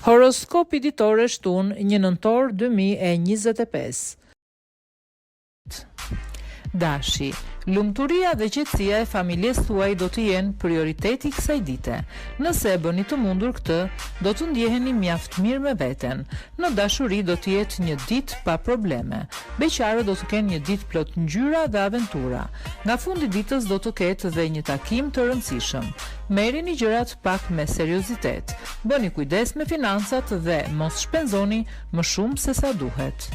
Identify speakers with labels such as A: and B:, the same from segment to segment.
A: Horoskopi ditor e shtunë, 1 nëntor 2025. Dashi, Lumturia dhe qetësia e familjes tuaj do të jenë prioriteti i kësaj dite. Nëse e bëni të mundur këtë, do të ndjeheni mjaft mirë me veten. Në dashuri do të jetë një ditë pa probleme. Beqarët do të kenë një ditë plot ngjyra dhe aventura. Nga fundi i ditës do të ketë dhe një takim të rëndësishëm. Merrini gjërat pak me seriozitet. Bëni kujdes me financat dhe mos shpenzoni më shumë se sa duhet.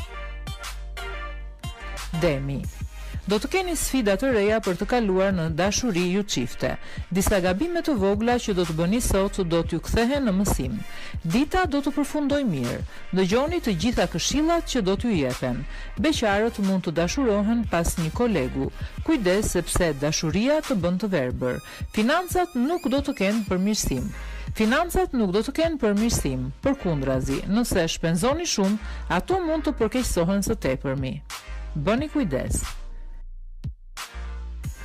A: Demi. Do të keni sfida të reja për të kaluar në dashuri ju çifte. Disa gabime të vogla që do të bëni sot do t'ju kthehen në mësim. Dita do të përfundojë mirë. Dëgjoni të gjitha këshillat që do t'ju jepen. Beqarët mund të dashurohen pas një kolegu. Kujdes sepse dashuria të bën të verbër. Financat nuk do të kenë përmirësim. Financat nuk do të kenë përmirësim, përkundrazi, nëse shpenzoni shumë, ato mund të përkeqësohen së tepërmi. Bëni kujdes.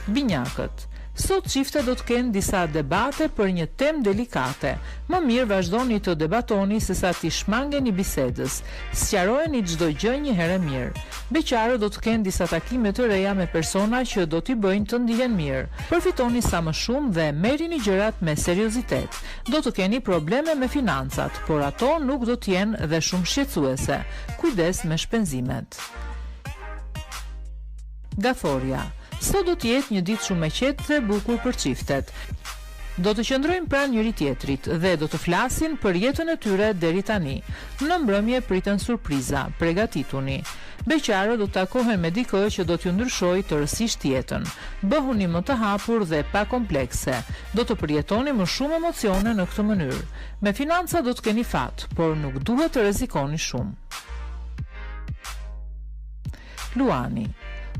A: Binjakët. Sot çiftet do të kenë disa debate për një temë delikate. Më mirë vazhdoni të debatoni sesa t'i shmangeni bisedës. Sqarojeni çdo gjë një herë e mirë. Beqarët do të kenë disa takime të reja me persona që do t'i bëjnë të ndihen mirë. Përfitoni sa më shumë dhe merrini gjërat me seriozitet. Do të keni probleme me financat, por ato nuk do të jenë dhe shumë shqetësuese. Kujdes me shpenzimet. Gaforja. Sot do të jetë një ditë shumë e qetë dhe e bukur për çiftet. Do të qëndrojnë pranë njëri-tjetrit dhe do të flasin për jetën e tyre deri tani. Në mbrëmje priten surpriza, pregatituni. Beqarët do të takohen me dikë që do t'ju ndryshojë tërësisht jetën. Bëhuni më të hapur dhe pa komplekse. Do të përjetoni më shumë emocione në këtë mënyrë. Me financat do të keni fat, por nuk duhet të rrezikoni shumë. Luani.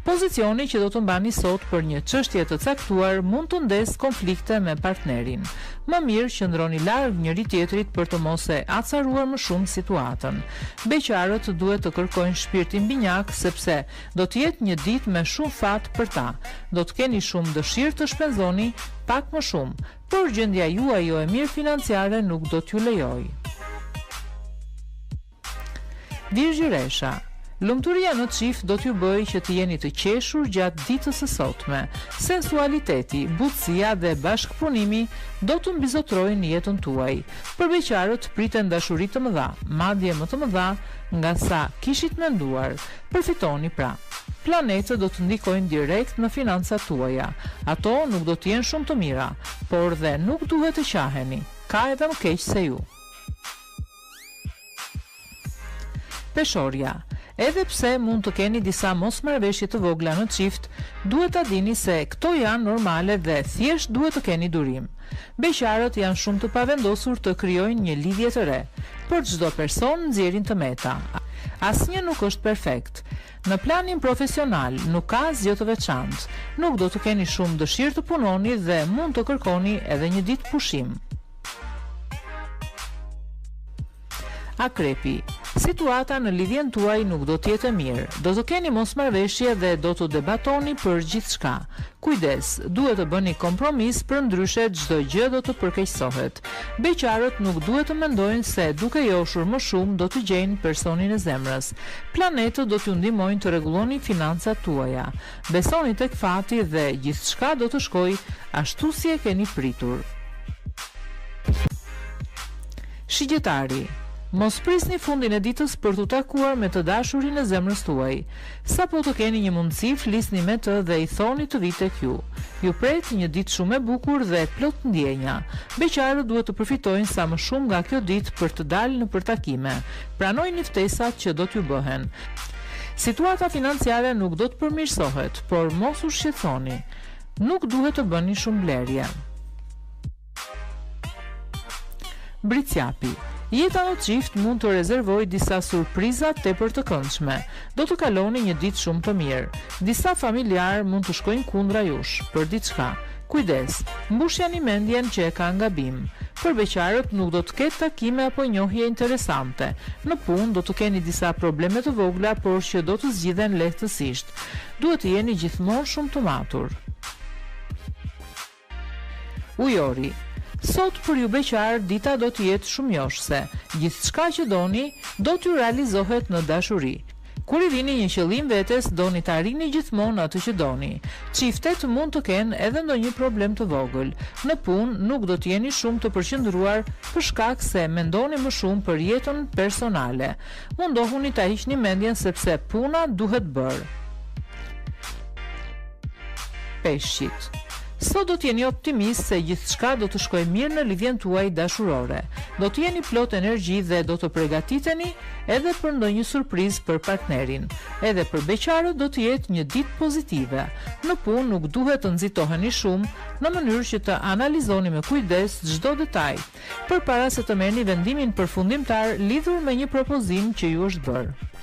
A: Pozicioni që do të mbani sot për një çështje të caktuar mund të ndezë konflikte me partnerin. Më mirë qëndroni larg njëri-tjetrit për të mos e acaruar më shumë situatën. Beqarët duhet të kërkojnë shpirtin binjak sepse do të jetë një ditë me shumë fat për ta. Do të keni shumë dëshirë të shpenzoni pak më shumë, por gjendja juaj jo e mirë financiare nuk do t'ju lejojë. Virgjëresha, Lumturia në çift do t'ju bëjë që të jeni të qeshur gjatë ditës së sotme. Sensualiteti, butësia dhe bashkëpunimi do të mbizotërojnë jetën tuaj. Për beqarët priten dashuri të mëdha, madje më të mëdha nga sa kishit menduar. Përfitoni pra. Planetët do të ndikojnë direkt në financat tuaja. Ato nuk do të jenë shumë të mira, por dhe nuk duhet të qaheni. Ka edhe më keq se ju. Peshorja, Edhe pse mund të keni disa mosmarrëveshje të vogla në çift, duhet ta dini se këto janë normale dhe thjesht duhet të keni durim. Beqarët janë shumë të pavendosur të krijojnë një lidhje të re. Për çdo person nxjerrin të meta. Asnjë nuk është perfekt. Në planin profesional nuk ka asgjë të veçantë. Nuk do të keni shumë dëshirë të punoni dhe mund të kërkoni edhe një ditë pushim. Akrepi, Situata në lidhjen tuaj nuk do të jetë e mirë. Do të keni mosmarrëveshje dhe do të debatoni për gjithçka. Kujdes, duhet të bëni kompromis përndryshe çdo gjë do të përkeqësohet. Beqarët nuk duhet të mendojnë se duke joshur më shumë do të gjejnë personin e zemrës. Planetët do t'ju ndihmojnë të rregulloni financat tuaja. Besoni tek fati dhe gjithçka do të shkojë ashtu si e keni pritur. Shigjetari, Mos prisni fundin e ditës për t'u takuar me të dashurin e zemrës tuaj. Sapo të keni një mundësi, flisni me të dhe i thoni të vijë tek ju. Ju pret një ditë shumë e bukur dhe plot ndjenja. Beqarët duhet të përfitojnë sa më shumë nga kjo ditë për të dalë nëpër takime. Pranojini ftesat që do t'ju bëhen. Situata financiare nuk do të përmirësohet, por mos u shqetësoni. Nuk duhet të bëni shumë blerje. Bricjapi, Jeta në çift mund të rezervojë disa surpriza tepër të këndshme. Do të kaloni një ditë shumë të mirë. Disa familjarë mund të shkojnë kundra jush, për diçka. Kujdes, mbushjani mendjen që e kanë gabim. Për beqarët nuk do të ketë takime apo njohje interesante. Në punë do të keni disa probleme të vogla por që do të zgjidhen lehtësisht. Duhet të jeni gjithmonë shumë të matur. Ujori. Sot për ju beqarë dita do të jetë shumë joshëse. Gjithçka që doni do t'ju realizohet në dashuri. Kur i vini një qëllim vetes doni të arrini gjithmonë atë që doni. Çiftet mund të kenë edhe ndonjë problem të vogël. Në punë nuk do të jeni shumë të përqendruar për shkak se mendoni më shumë për jetën personale. Mundohuni ta hiqni mendjen sepse puna duhet bërë. Peshqit. Sot do të jeni optimist se gjithçka do të shkojë mirë në lidhjen tuaj dashurore. Do të jeni plot energji dhe do të pregatiteni edhe për ndonjë surprizë për partnerin. Edhe për beqarët do të jetë një ditë pozitive. Në punë nuk duhet të nxitoheni shumë, në mënyrë që të analizoni me kujdes çdo detaj, përpara se të merrni vendimin përfundimtar lidhur me një propozim që ju është bërë.